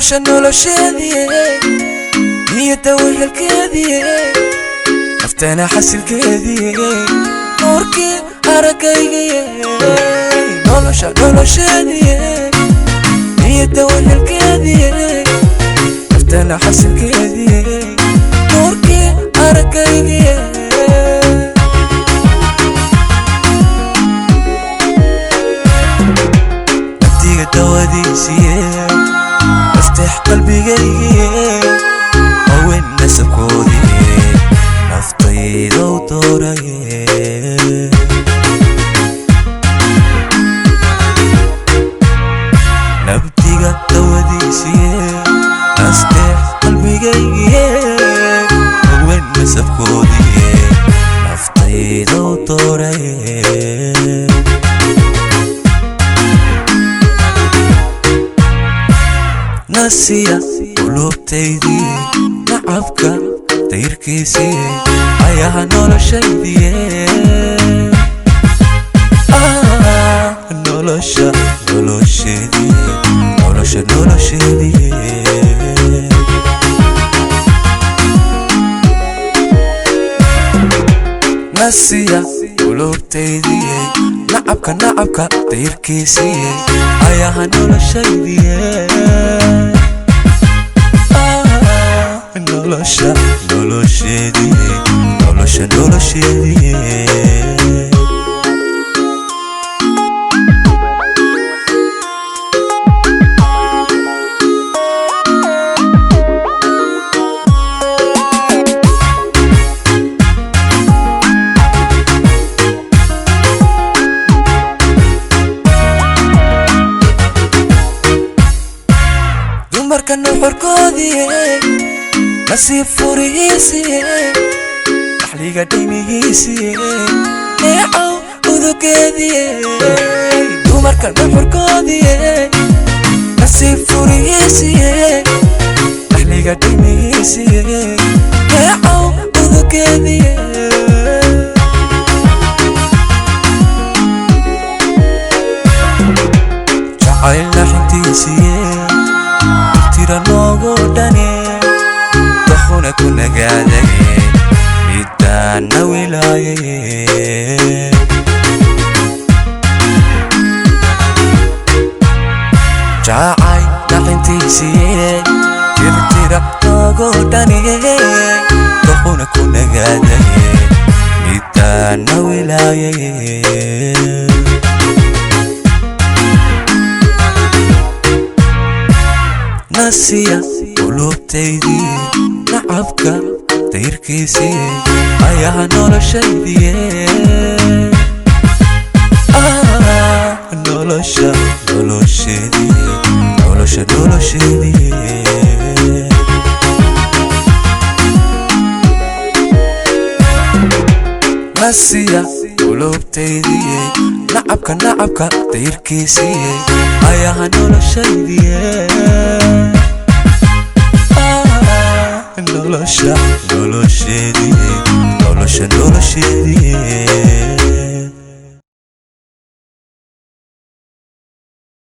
Nolosha nolosheedii, niyadda wehelkeedii, naftana xasilkeedii, nuurkii araggaygiye. Nolosha nolosheedii, niyadda wehelkeedii, naftana xasilkeedii, nuurkii araggaygiye. Naftiga dawadiisiye, افتح qalbigaygiye, haween nasabkoodii, naftaydow dooraye. Nabdiga dawadiisiye, nasteex qalbigaygiye, haween nasabkoodii, naftaydow dooraye. Nasiya qulubtaydii, nacabka dayrkiisii, ayaha noloshaydiye. Nolosha nolosheedii, nolosha nolosheedii. Nasiya qulubtaydii, nacabka nacabka dayrkiisii, ayaha noloshaydiye. Nolosha nolosheedii, nolosha nolosheedii. Dumarka nuxurkoodii, nasiib furihiisii, dhaxliga dhaymihiisii, neecow udugeedii. Dumarka nuxurkoodii, nasiib furihiisii, dhaxliga dhaymihiisii, neecow udugeedii. Jacayl naxintiisiye, tira noogu dhane, dokhuna ku nagaadaye, midaana wilaayaye. Jacayl naxintiisiye, tirtira noogu dhane, dokhuna ku nagaadaye, midaana wilaayaye. Nasiya qulubtaydii, nacabka dayrkiisii, ayaha noloshaydiye. Nolosha nolosheedii, nolosha nolosheedii. Nasiya qulubtaydii, nacabka nacabka dayrkiisii, ayaha noloshaydiye. Nolosha nolosheedii, nolosha nolosheedii.